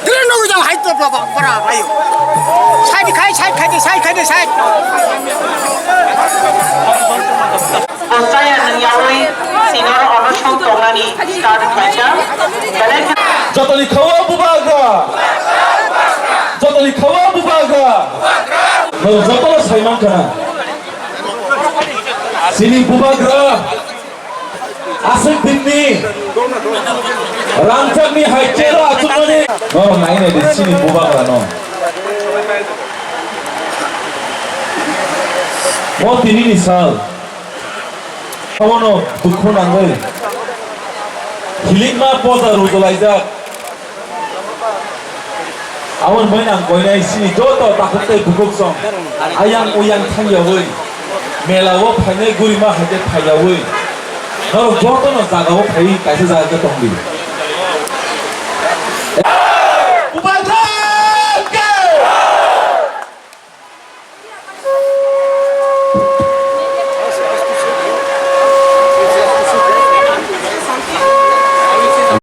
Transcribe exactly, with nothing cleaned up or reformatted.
Dili nugui jang hai to baba, bora, ayo. Side khai, side khai de, side khai de, side. Bosaya nung yawi sinor onosong tongnani start khaijak. Belai khe Jotoni khawa bubagra. Jotoni khawa bubagra. Nwng jotono saiman kana. Sini bubagra. Aswk dinni rangchakni hai chero achukmani. No, nai nai di sini bubagra no. Mo tinini sal. Abono dukhu nangwi. Hilikma poja rujulaijak. Aboni mai nang koinai sini joto takhuk tei bukhuk song ayang uyang thangyawi mela o phainai gurima hai khe phaiyawi norok joto no jaga o phaiwi kaisa jaga khe tongdi.